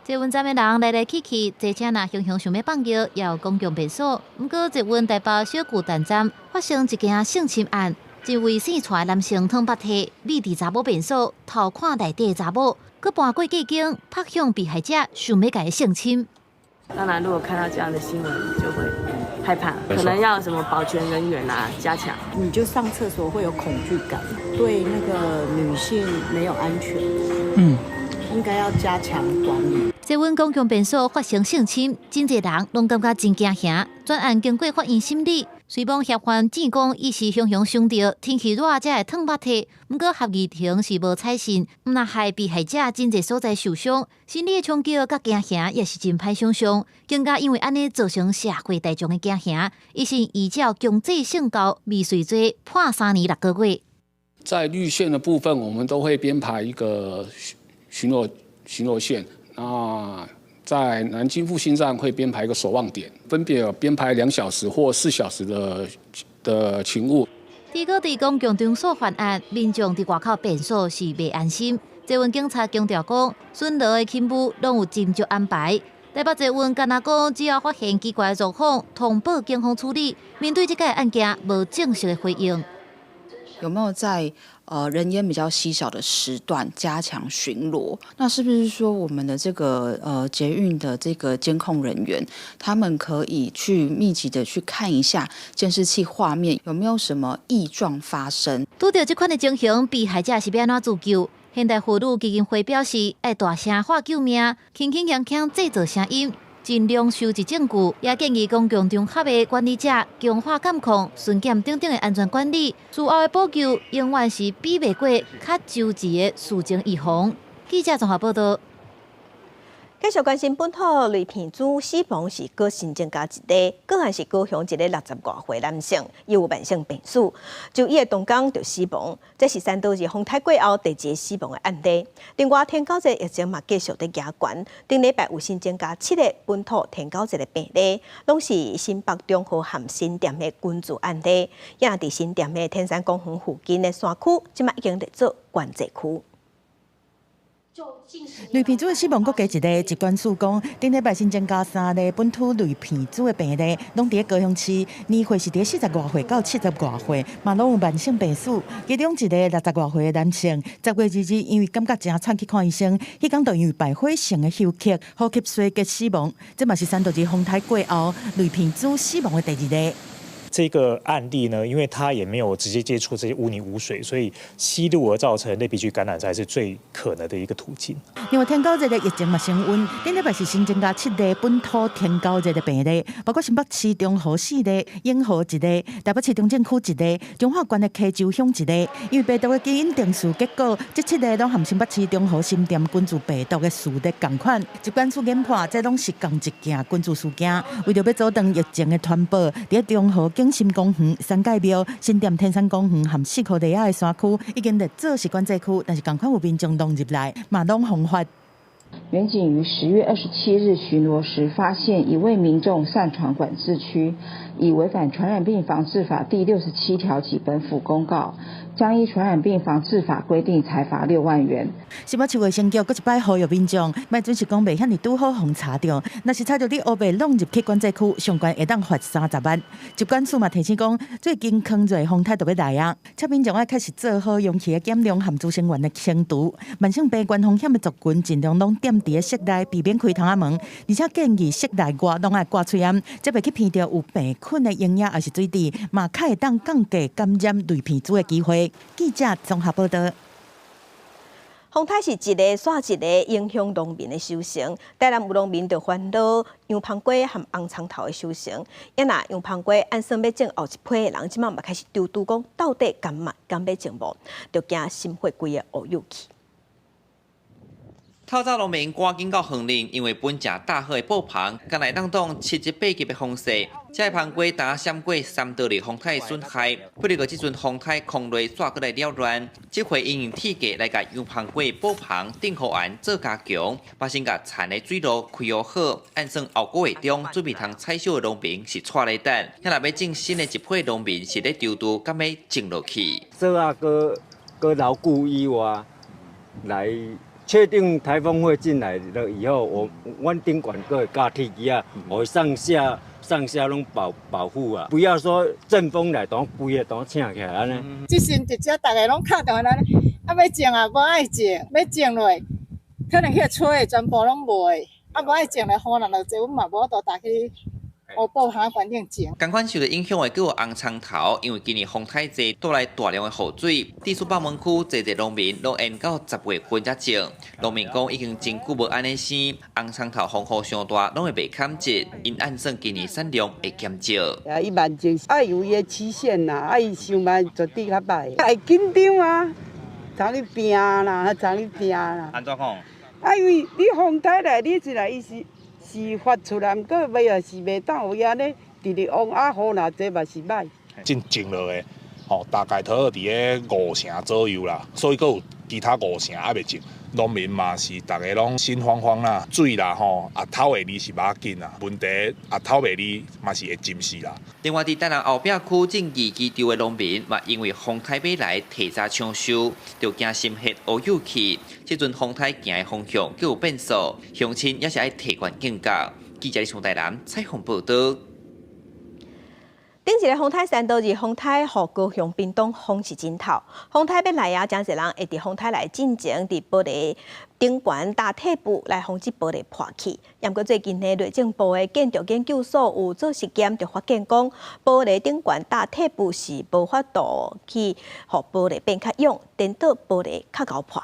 捷運站的人來來去去，坐車若雄雄想欲放尿，也有公共便所。毋過捷運台北小巨蛋站發生一件性侵案，一位姓蔡的男性湯腹體，秘佇查某便所偷看內底的查某，閣跋過隔間，拍向被害者，想欲共伊性侵。
當然，如果看到這樣的新聞，就會害怕，可能要什麼保全人員啊加強。
你就上廁所會有恐懼感，對那個女性沒有安全。應該要加強管理。
捷運公共便所發生性侵，真濟人攏感覺真驚嚇。專案經過法院審理，雖罔嫌犯指講伊是雄雄想著天氣熱才會淌目涕，毋過合議庭是無採信，毋但害被害者真濟所在受傷，心理的衝擊佮驚嚇也是真歹想象，更加因為按呢造成社會大眾的驚嚇，伊是依照強制性交未遂罪判3年6個月。
在綠線的部分，我們都會編排一個巡邏線。那在南京復興站會編排一個守望點，分別有編排2小時或4小時的勤務。
提高佇公共場所犯案，民眾佇外口便所是袂安心。捷運警察強調講，巡邏的勤務攏有斟酌安排。台北捷運敢若講，只要發現奇怪的狀況，通報警方處理。面對這個案件，無正式的回應。
有沒有在人煙比較稀少的時段加強巡邏？那是不是說我們的這個捷運的這個監控人員，他們可以去密集的去看一下監視器畫面，有沒有什麼異狀發生？
拄著這款的情形，被害者是欲按怎自救？現代婦女基金會表示，愛大聲喊救命，輕輕輕輕製造聲音，盡量收集證據，也建議公共場合的管理者強化監控、巡檢等等的安全管理。事後的補救永遠是比袂過較周全的事前預防。記者綜合報道。
繼續關心本土雷片豬死亡是閣新增加一例，個案是高雄一个60外歲男性，有慢性病史，就醫的當天就死亡。這是三都二風颱過後第二个死亡的案例。另外，天狗節疫情嘛繼續佇加懸，頂禮拜有新增加七個本土天狗節的病例，攏是新北中和和新店的群聚案例。也佇新店的天山公園附近的山區，這馬已經列做管制區。
雷片豬的死亡閣加一例，疾管署講，頂禮拜新增加三例本土雷片豬的病例，攏佇高雄市，年歲是佇40外歲到70外歲，嘛攏有慢性病史。其中一个60外歲的男性，10月2日因為感覺誠喘去看醫生，彼工就因為敗血性的休克，呼吸衰竭死亡。這嘛是三都二風颱過後雷片豬死亡的第二例。
這個案例呢，因為他也沒有直接接觸這些污泥污水，所以吸入而造成類鼻疽感染才是最可能的一個途徑。
另外，天狗熱的疫情嘛升溫，頂禮拜是新增加七例本土天狗熱的病例，包括新北市中和四例、永和一例、台北市中正區一例、彰化縣的溪州鄉一例。因為病毒的基因定序結果，這七例攏和新北市中和新店群聚病毒的序列仝款。疾管署研判，這攏是仝一件群聚事件。為著欲阻斷疫情的傳播，佇中和景心公園、三界廟、新店天山公園和四箍犁仔的山區已經列做是管制區，但是仝款有民眾籠入來，嘛攏防範。
員警於10月27日巡邏時，發現一位民眾擅闖管制區，以違反傳染病防治法第67條及本府公告，將依傳染病防治法規定裁罰6萬元。
新北市衛生局閣一擺呼籲民眾，莫準是講袂遐爾拄好予查著，若是查著你烏白籠入去管制區，上懸會當罰30萬。疾管署嘛提醒講，最近坑熱風颱就欲來啊，請民眾愛開始做好容器的減量和孳生源的清除，慢性病高風險的族群盡量攏踮佇室內，避免開窗仔門，而且建議室內外攏愛掛喙罨，才袂去鼻著有病菌的溶液抑是水滴，嘛較會當降低感染雷片豬的機會。記者綜合報道。
風颱是一个煞一个影響農民的收成，台南有農民就煩惱洋芳瓜和紅蔥頭的收成。啊若洋芳瓜按算欲種後一批的人，這馬嘛開始躊躇講，到底敢欲敢欲種無？就驚心血規个烏有去。
透早農民趕緊到園林，因為本正大好的布棚，敢若會當擋七級八級的風勢。這个芳瓜呾閃過三都二風颱損害，不過這陣風颱空雷煞閣來擾亂，這回𪜶用鐵架來共洋芳瓜布棚頂護絚做加強，嘛先共殘的水路開好，按算後個月中準備通採收的農民是掣咧等，遐若欲種新的一批農民是咧躊躇，敢欲種落去。
做啊，閣閣牢固以外來。確定颱風會進來了以後，我阮頂懸閣會加鐵枝仔，予上下上下攏保護啊，不要說陣風來，當規个當請起來按呢。
這時直接逐个攏敲電話來，啊欲種啊，無愛種，欲種落，可能彼吹的全部攏袂，啊無愛種咧，雨若落濟，阮嘛無法度踏去。烏布哈環境種。
仝款受著影響的，閣有紅蔥頭，因為今年風太濟，帶來大量的雨水。地處北門區，濟濟農民攏延到10月份才種。農民講已經真久無按呢生，紅蔥頭風雨傷大，攏會袂堪折，𪜶按算今年產量會減少。
啊，伊慢種愛有伊的期限啦，啊，伊收嘛絕對較歹，會緊張啊，通咧拚啦，通咧拚啦。
按怎講？
啊，因為你風颱來，你一來伊是。是發出來，毋過袂也是袂當有影咧，直直往啊雨若濟嘛是歹。
種種落的，吼，大概拄好佇咧5成左右啦，所以閣有其他5成猶未種，
農民嘛是逐家攏心慌慌啦，水啦吼，啊透會離是無要緊啦，問題啊透袂離嘛是會浸死啦。
另外，佇台南後壁區種義機場的農民嘛，因為風颱欲來提早搶收，就驚心血烏有去。這陣風颱行的方向閣有變數，鄉親也是愛提懸警覺。記者從台南採訪報導。
頂一个風颱三多日風颱，予高雄屏東風是真透。風颱欲來啊，誠濟人會佇風颱來進前，佇玻璃頂懸搭鐵布來防止玻璃破去。毋過最近呢，內政部的建築研究所有做實驗，就發現講玻璃頂懸搭鐵布是無法度去予玻璃變較軟，顛倒玻璃較𠢕破。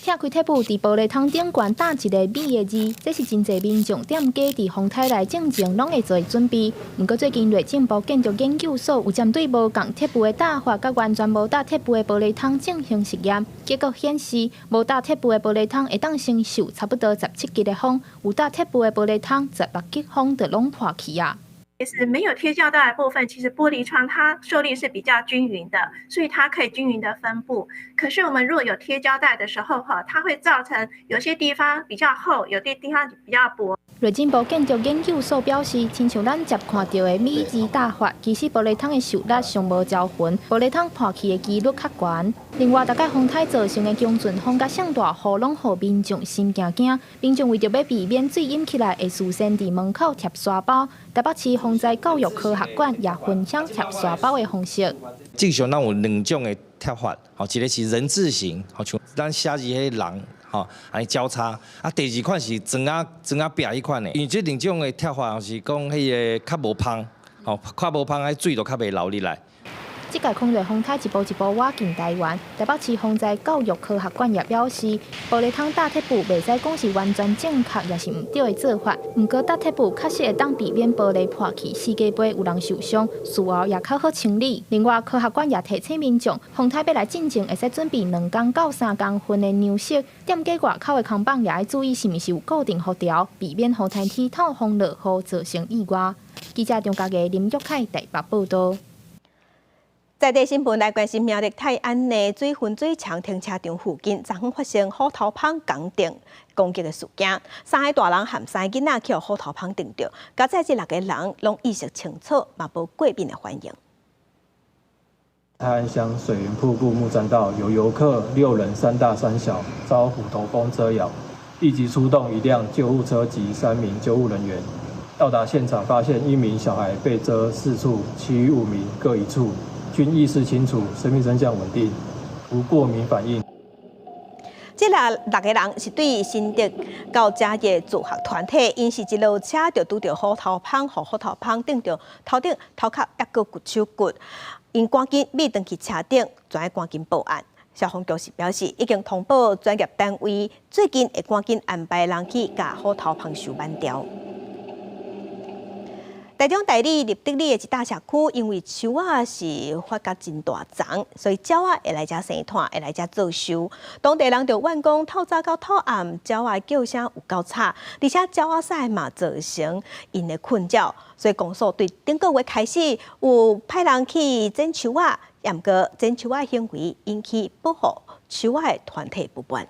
拆開鐵布，佇玻璃窗頂懸搭一个米的字，這是真濟民眾店家佇風颱來進前攏會做的準備。毋過最近內政部建築研究所有針對無仝鐵布的搭法，佮完全無搭鐵布的玻璃窗進行實驗，結果顯示無搭鐵布的玻璃窗會當承受差不多17級的風，有搭鐵布的玻璃窗16級風就攏破去啊。
其實沒有貼膠帶的部分，其實玻璃窗它受力是比較均勻的，所以它可以均勻的分布。可是我們如果有貼膠帶的時候，哈，它會造成有些地方比較厚，有些地方比較薄。
內政部建築研究所表示，親像咱捷看著的米字搭法，其實玻璃窗的受力上無均勻，玻璃窗破去的幾率較懸。另外，逐擺風颱造成的強陣風佮上大雨，攏予民眾心驚驚。民眾為著欲避免水淹起來，會事先佇門口貼沙包。台北市防災教育科學館也分享貼沙包的方式。
正常咱有兩種的貼法，吼，一个是人字形，吼，像咱寫字彼个人，吼，按呢交叉。啊，第二款是磚仔磚仔壁彼款的，因為這兩種的貼法是講彼个較無芳，吼，較無芳，彼水就較袂流入來。
這屆空熱風颱一步一步倚近台灣，台北市防災教育科學館也表示，玻璃窗搭鐵布袂使講是完全正確，也是毋對的做法。毋過搭鐵布確實會當避免玻璃破去，四界杯有人受傷，事後也較好清理。另外，科學館也提醒民眾，風颱欲來進前，會使準備2工到3工份的糧食。店家外口的看板也愛注意，是毋是有固定予牢，避免予天氣透風落雨造成意外。記者張家藝、林玉凱台北報導。
在地新聞來關心苗栗泰安的水分水廠停車場附近，昨昏發生虎頭蜂仝叮攻擊的事件，三个大人和三个囡仔去予虎頭蜂叮著，佳哉這六个人攏意識清楚，嘛無過敏的反應。
泰安鄉水源瀑布木棧道有遊客6人3大3小遭虎頭蜂蟄咬，立即出動一輛救護車及3名救護人員，到達現場發現1名小孩被蟄4處，其餘5名各1處。均意識清楚，生命徵象穩定，無過敏反應。
這六個人是對新竹到遮的自學團體，𪜶是一落車就拄著虎頭蜂，予虎頭蜂叮著頭頂、頭殼抑閣骨手骨，𪜶趕緊覕轉去車頂，就愛趕緊報案。消防局是表示，已經通報專業單位，最近會趕緊安排人去共虎頭蜂收挽掉。台中大里立德里的一大社區，因為樹仔是發甲真大叢，所以鳥仔會來遮生湠，會來遮做岫。當地人就怨講，透早到透暗，鳥仔叫聲有夠吵，而且鳥仔屎嘛造成𪜶的困擾。所以公所對頂個月開始有派人去剪樹仔，毋過剪樹仔行為引起保護樹仔的團體不滿。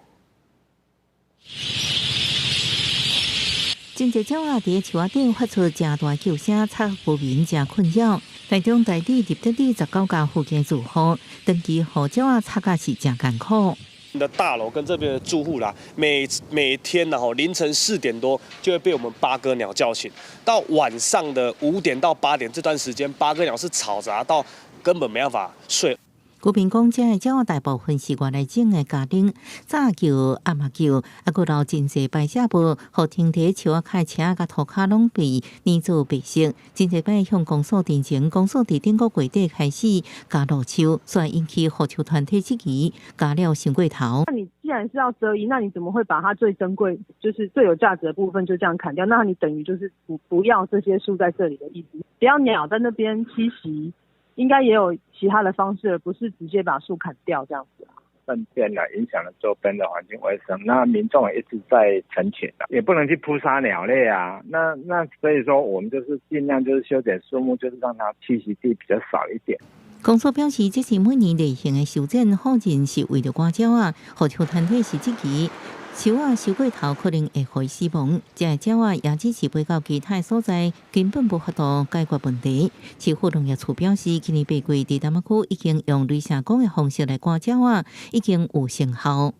真濟鳥仔佇樹仔頂發出誠大叫聲，吵居民誠困擾。台中大里立德里19家附近住戶，長期予鳥仔吵甲是誠艱苦。
的大樓跟這邊的住戶啦，每天然後凌晨4點多就會被我們八哥鳥叫醒，到晚上的5點到8點這段時間，八哥鳥是吵雜到根本沒辦法睡。
居民講，這个鳥大部分是外來種的家庭，早叫暗仔叫，啊，閣留真濟排泄物，予停佇樹仔跤車佮塗跤攏被黏做白色。真濟擺向公所陳情，公所佇頂個月底開始加落樹，所以引起護樹團體質疑，加了傷過頭。
那你既然是要遮陰，那你怎麼會把它最珍貴、就是最有價值的部分就這樣砍掉？那你等於就是不要這些樹在這裡的意思，不要鳥在那邊棲息。應該也有其他的方式，而不是直接把樹砍掉這樣子啊。
糞便啊，影響了周邊的環境衛生。那民眾也一直在陳情，也不能去撲殺鳥類啊。那所以說，我們就是盡量就是修剪樹木，就是讓它棲息地比較少一點。
公所表示，這是每年例行的修剪，好人是為著趕鳥仔，予樹團體是質疑樹仔修過頭可能會予死亡。這个鳥仔也只是飛到其他所在，根本無法度解決問題。市府農業處表示，今年八月佇淡仔區已經用雷射光的方式來趕鳥仔，已經有成效。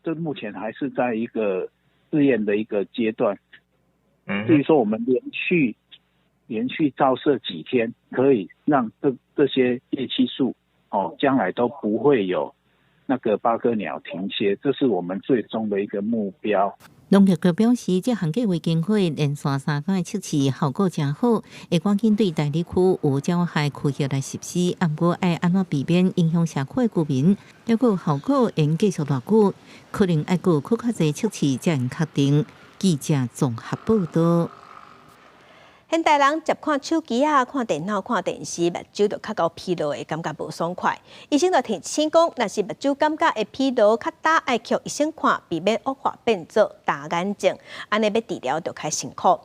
這目前還是在一個試驗的一個階段。至於說我們連續照射幾天，可以讓這些葉漆樹哦，將來都不會有那個八哥鳥停歇，這是我們最終的一個目標。
農業局表示，這項計劃經過連續三工的測試，效果誠好，會趕緊對大里區有鳥害區域來實施。毋過愛按怎避免影響社區的居民，抑閣效果會繼續偌久，可能愛閣閣較濟測試才能確定。記者綜合報道。
現代人捷看手機仔、看電腦、看電視，目睭就較𠢕疲勞，會感覺無爽快。醫生就提醒講，若是目睭感覺會疲勞較焦，愛去予醫生看，避免惡化變做乾眼症，按呢欲治療就較辛苦。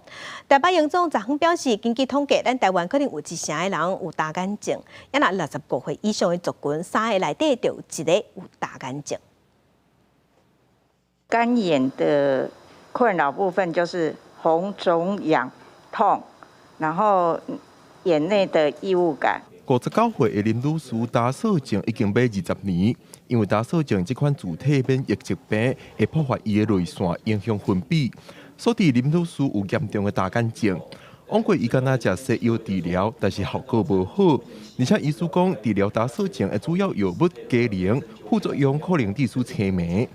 台北榮總昨昏表示，根據統計，咱台灣可能有一成的人有乾眼症，抑若65歲以上的族群，三个內底就有一個有乾眼症。
乾眼的困擾部分就是紅腫癢痛，然後眼內的異物感。
59歲的林女士焦色症已經欲20年，因為焦色症這款自體免疫疾病會破壞伊的淚腺，影響分泌，所以林女士有嚴重的乾眼症。往過伊敢若食西藥治療，但是效果無好。而且醫師講，治療焦色症的主要藥物低能，副作用可能致使青盲。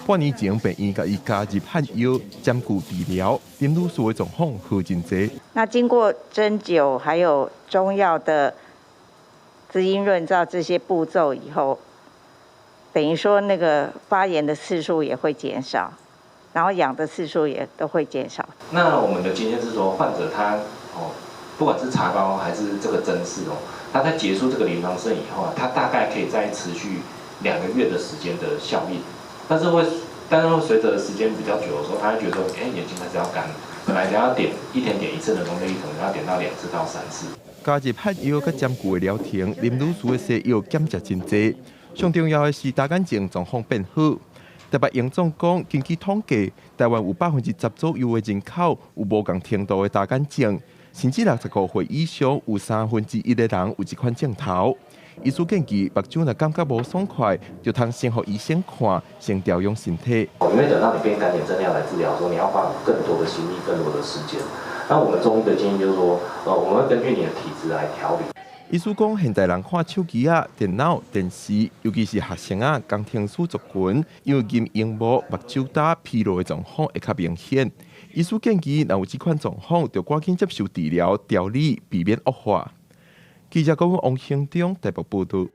半年前，病院共伊加入漢藥針灸治療，林女士的狀況好真濟。
那經過針灸還有中藥的滋陰潤燥這些步驟以後，等於說那個發炎的次數也會減少，然後癢的次數也都會減少。
那我們的經驗是說，患者他哦，不管是擦膏還是這個針刺哦，他在結束這個臨床試驗以後啊，他大概可以再持續2個月的時間的效應。但是會隨着時間比較久的時候，他會覺得說，欸，眼睛開始要乾，本來只要點一天點一次人工淚液，可能要點到2次到3次。
加入漢藥佮針灸的療程，林女士的西藥減食真濟。上重要的是乾眼症狀況變好。台北榮總講，根據統計，台灣有10%左右的人口有無仝程度的乾眼症，甚至65歲以上有1/3的人有這款症頭。醫師建議，目睭若感覺無爽快，就通先予醫生看，先調養身體。
因為等到你變乾眼症要來治療的時候，你要花更多的心力、更多的時間。那我們中醫的建議就是說，我們會根據你的體質來調理。
醫師講，現代人看手機仔、電腦、電視，尤其是學生仔、工程師族群，因為啉螢幕、目睭焦疲勞的狀況會較明顯。醫師建議，若有這款狀況，就趕緊接受治療調理，避免惡化。記者講王興中台北報道。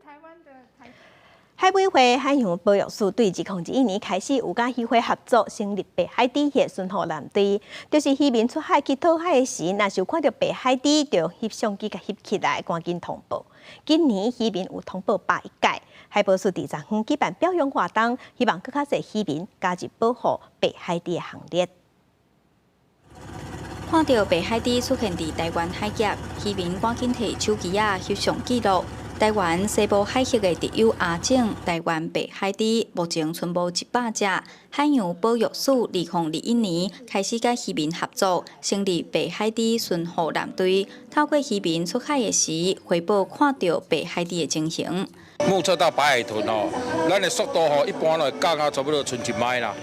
海委會海洋保育署對2021年開始有佮漁會合作成立白海豬的巡護艦隊，就是漁民出海去討海的時，若是有看著白海豬，就翕相機共翕起來，趕緊通報。今年漁民有通報101擺，海保署佇昨昏舉辦表揚活動，希望閣較濟漁民加入保護白海豬的行列。
看著白海豬出現佇台灣海峽，漁民趕緊提手機仔翕相記錄。台灣西部海域的特有亞種台灣白海豬，目前賰無100隻。海洋保育署2021年開始佮漁民合作，成立白海豬巡護艦隊，透過漁民出海的時，回報看著白海豬的情形。
目測到白海豚哦，咱的速度吼，一般來講啊，差不多賰一邁啦，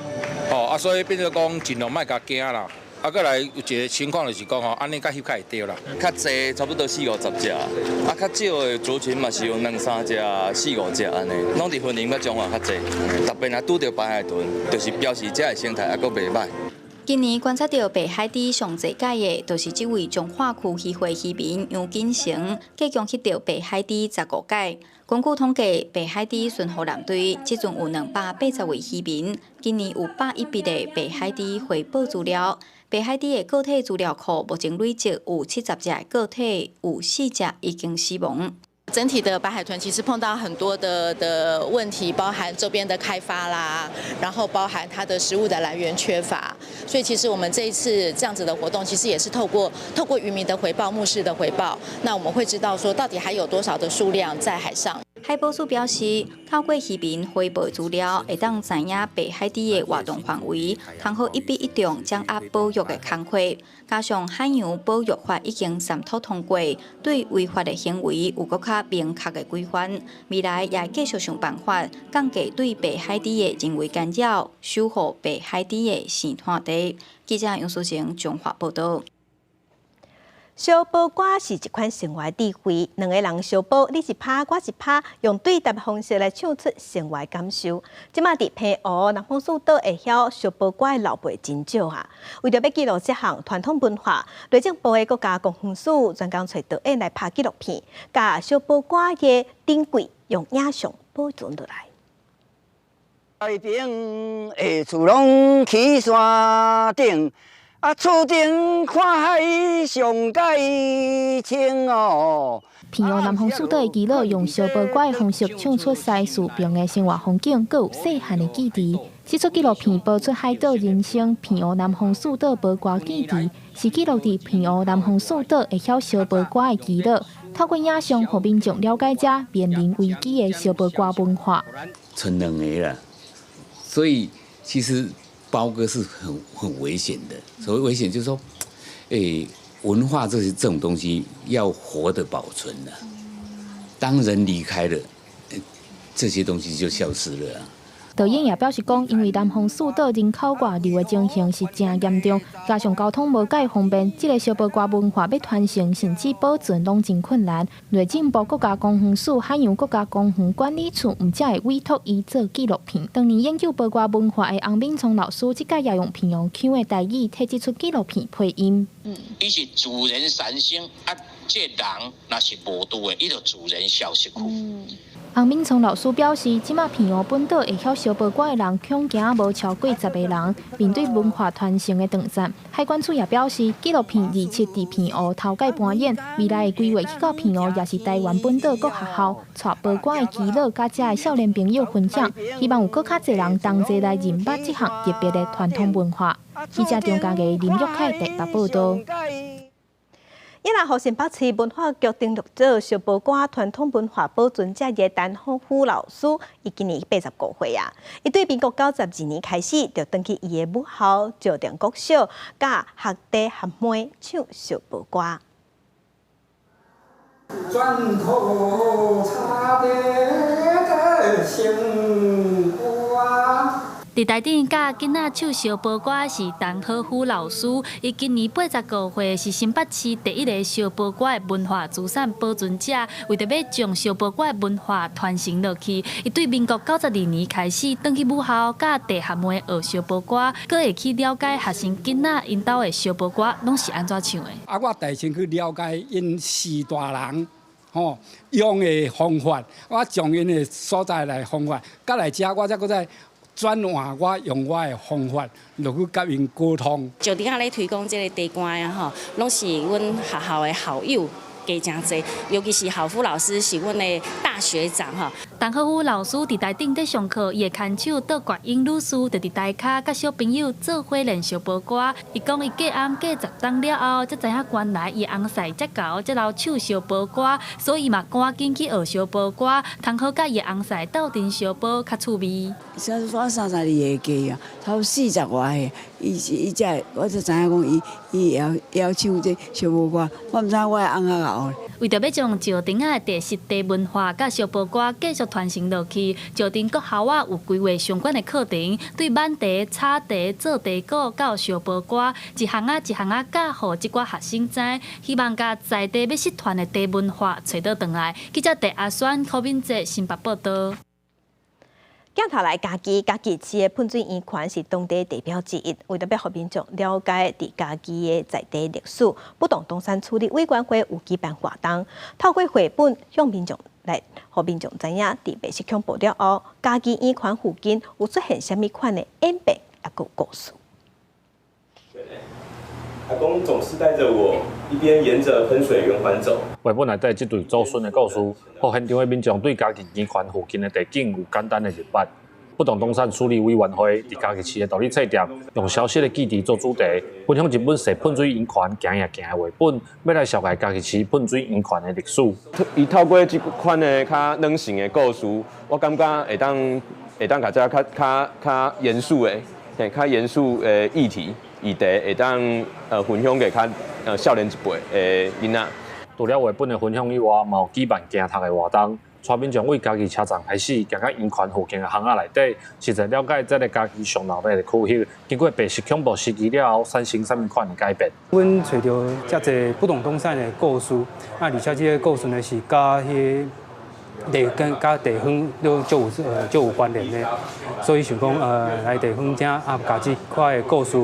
吼啊，所以變做講盡量莫共驚啦。啊，閣來有一個情況就是講吼，按呢較翕較會著啦。
較濟差不多四五十隻，啊，較少的族群嘛是有兩三隻、四五隻按呢，攏佇雲林佮彰化較濟。特別若拄著白海豚，就是表示這个生態猶閣袂䆀。
今年觀察著白海豬上濟擺的，就是這位彰化區漁會漁民楊金成，計共翕著白海豬15擺。根據統計，白海豬巡護艦隊這陣有280位漁民，今年有101筆的白海豬回報資料。白海豬的個體資料庫目前累積有70隻個體，有四隻已經死亡。
整體的白海豚其實碰到很多的問題，包含周邊的開發啦，然後包含它的食物的來源缺乏，所以其實我們這一次這樣子的活動，其實也是透過漁民的回報、目視的回報，那我們會知道說到底還有多少的數量在海上。
海保署表示，透過漁民回報資料，會當知影白海豬的活動範圍，通好一舉一動掌握保育的工課。加上海洋保育法已經三讀通過，對違法的行為有閣較明確的規範。未來也會繼續想辦法降低對白海豬的人為干擾，守護白海豬的生態地。記者楊淑晴彰化報道。
相報歌是一款生活智慧，兩个人相報，你一拍，我一拍，用對答方式來唱出生活感受。這馬佇澎湖南方四島會曉相報歌的老輩真少啊！為著欲記錄這項傳統文化，內政部的國家公園署專工揣導演來拍紀錄片，共相報歌的珍貴用影像保存落來。
內邊的厝攏起山頂。啊，厝頂看海上蓋清哦。
澎湖南方四島的耆老用相報歌的方式唱出西嶼平的生活風景，閣有細漢的記憶。這齣紀錄片播出海島人生，澎湖南方四島報歌記憶，是記錄佇澎湖南方四島會曉相報歌的耆老，透過影像，予民眾了解這面臨危機的相報歌文化。
賰兩个啦，所以其實。褒歌是很危險的，所謂危險就是說，文化這些這種東西要活的保存的，當人離開了，這些東西就消失了。
導演也表示講，因為南方四島人口外流的情形是誠嚴重，加上交通無蓋方便，這个相報歌文化欲傳承甚至保存攏真困難。內政部國家公園署海洋國家公園管理處毋才會委託伊做紀錄片。當年研究報歌文化的洪敏聰老師，這擺也用澎湖腔的台語替這齣紀錄片配音。
伊是自然產生啊，這人若是無拄的，伊就自然消失去。
洪敏聰老師表示，這馬澎湖本島會曉相報歌的人，恐驚無超過10個人。面對文化傳承的斷絕，海管處也表示，紀錄片27佇澎湖頭擺搬演，未來會規劃去到澎湖，也是台灣本島各學校，帶報歌的耆老佮遮的少年朋友分享，希望有閣較濟人同齊來認捌這項特別的傳統文化。記者張家藝、林玉凱台北報道。
伊若予新北市文化局登錄做相報歌傳統文化保存者的陳好虎老師，伊今年85歲啊。伊對民國92年開始，就轉去伊的母校石碇國小，佮學弟學妹唱相報歌。
轉頭插的生活。
佇台頂教囡仔唱相報歌的是陳好虎老師，伊今年85歲，是新北市第一个相報歌的文化資產保存者。為著欲將相報歌的文化傳承落去，伊對民國92年開始，轉去母校佮弟學妹學相報歌，閣會去了解學生囡仔𪜶兜的相報歌攏是按怎唱的。
啊，我代先去了解𪜶四大人。吼，用的方法，我將𪜶的所在來方法，佮來遮我才閣再轉換我用我的方法落去佮𪜶溝通。
石碇仔咧推廣這个茶歌啊吼，攏是阮學校的校友。加誠濟，尤其是郝夫老師是阮的大學長吼。
陳好虎老師佇台頂咧上課，伊的牽手杜國英女士就佇台跤佮小朋友做伙練相報歌。伊講伊嫁翁嫁10冬了後，才知影原來伊翁婿遮𠢕遮𠢕唱相報歌，所以嘛趕緊去學相報歌，通好佮伊翁婿鬥陣相報較趣味。
我32歲嫁啊，差不多40外歲，伊伊才我才知影講伊伊會曉唱這相報歌，我毋知我的翁仔𠢕。
為著欲將石碇仔的特色茶文化佮相報歌繼續傳承落去，石碇國校仔有規劃相關的課程，對挽茶、炒茶、做茶果到相報歌，一項仔一項仔教予這寡學生知，希望共在地欲失傳的茶文化揣倒轉來。記者鄭阿選、柯敏哲新北報道。
鏡頭來嘉義，嘉義市的噴水圓環是當地地標之一。為著欲予民眾了解佇嘉義的在地歷史，不動東山處理委員會有舉辦活動，透過繪本向民眾來，予民眾知影佇白色恐怖了後，嘉義圓環附近有出現啥物款的演變，抑閣故事。
阿公總是帶著我一邊沿著噴水圓環走。
繪本內底這對祖孫的故事，予現場的民眾對嘉義圓環附近的地景有簡單的認識。不動東山處理委員會佇嘉義市的道里冊店，用消失的記憶做主題，分享一本踅噴水圓環行也行的繪本，欲來紹介嘉義市噴水圓環的歷史。
伊透過這款的較軟性的故事，我感覺會當共這較較較嚴肅的，嘿，較嚴肅的議題議題會當分享給較少年一輩的囡仔。
除了繪本的分享以外，嘛有舉辦行讀的活動。帶民眾對嘉義車站開始，行到圓環附近的巷仔內底，實際了解這个嘉義上鬧熱的區域，經過白色恐怖時期了後，產生啥物款的改變。
阮揣著遮濟不動東山的故事，啊，而且這个故事呢是佮彼个地跟佮地方都足有關聯的，所以想講來地方遮啊，共這塊的故事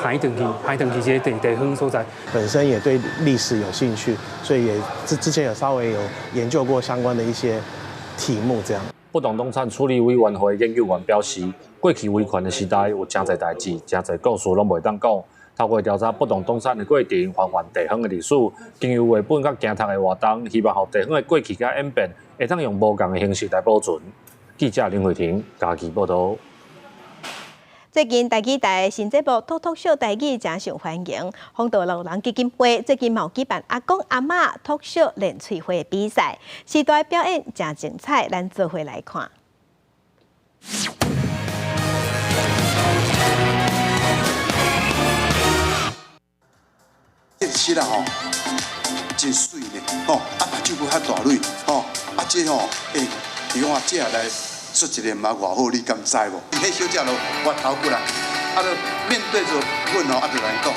還轉去，還轉去這个地方所在。
本身也對歷史有興趣，所以也之前有稍微有研究過相關的一些題目，這樣。
不動東產處理委員會研究員表示，過去維權的時代有誠濟代誌、誠濟故事攏袂當講。透過調查不動東產的過程，還原地方的歷史，經由繪本佮行讀的活動，希望予地方的過去佮演變，會當用無仝的形式來保存。記者林慧婷嘉義報導。
最近台語台新節目《脫口秀台語》誠受歡迎，豐道老人基金會最近嘛有舉辦阿公阿嬤脫口練喙花比賽，時代表演誠精彩，咱做伙來看。
現實啦吼，真媠呢吼，啊目睭閣較大蕊吼，啊這吼，欸，伊講啊這來說一个毋捌偌好，你敢知無？彼小姐就歪頭過來，啊，就面對著阮吼，啊就來講，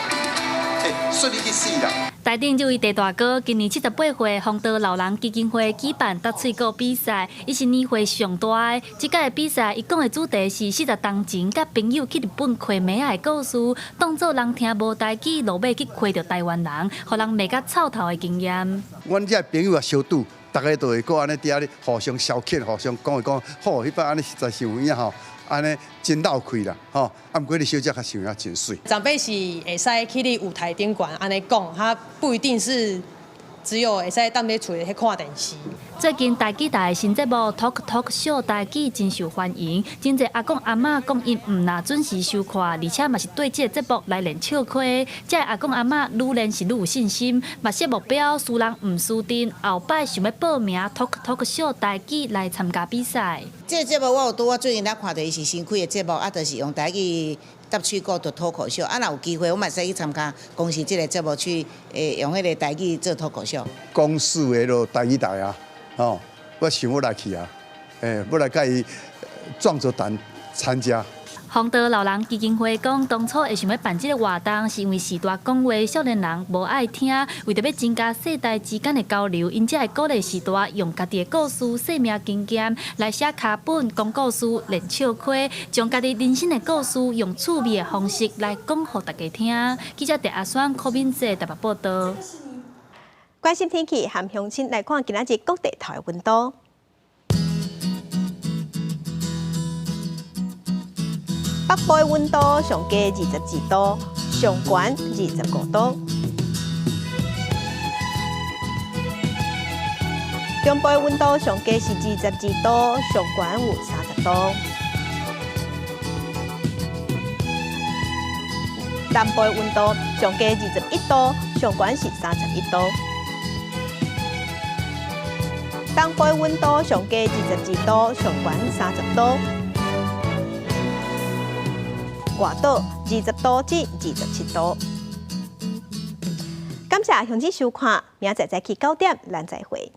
欸，說你去死啦！
台頂這位鄭大哥今年78歲，豐道老人基金會舉辦搭喙鼓比賽，伊是年歲上大的。這屆比賽，伊講的主題是40冬前佮朋友去日本開妹仔的故事，當做人聽無台語，落尾去開著台灣人，予人罵甲臭頭的經驗。
阮這朋友也相拄，逐家都會閣按呢佇遐咧互相消遣，互相講一講，好，彼擺按呢實在是有影吼。按呢真鬧氣啦，吼！啊，毋過你小姐較想影真媠。
長輩是會使去咧舞台頂懸按呢講，他不一定是只有會使踮咧厝裡去看電視。
最近台語台的新節目《Talk Talk 秀台語》真受歡迎，真濟阿公阿嬤講𪜶毋若準時收看，而且嘛是對這个節目來練笑溪。這个阿公阿嬤愈練是愈有信心，嘛設目標，輸人毋輸陣，後擺想欲報名《Talk Talk 秀台語》來參加比賽。
這個節目我有拄仔最近咧看著，伊是新開的節目，啊，就是用台語搭喙鼓做脫口秀。啊，若有機會，我嘛會使去參加公視這个節目去，用彼个台語做脫口秀。
公視的囉台語台啊，吼，我想欲來去啊，欸，欲來共伊壯著膽參加。
豐道老人基金會講，當初會想欲辦這个活動，是因為時代講話少年人無愛聽，為著欲增加世代之間的交流，𪜶才會鼓勵序大用家己的故事、生命經驗來寫跤本、講故事、練笑溪，將家己人生的故事用趣味的方式來講予大家聽。記者鄭阿雙、柯敏哲台北報導。
關心天氣，和鄉親來看今仔日各地頭的溫度。北部的溫度上低22度，上懸25度。中部的溫度上低是22度，上懸有30度。南部的溫度上低21度，上懸是31度。東部的溫度上低22度，上懸30度。外島20度至27度。感謝鄉親收看，明仔載早起9點，咱再會。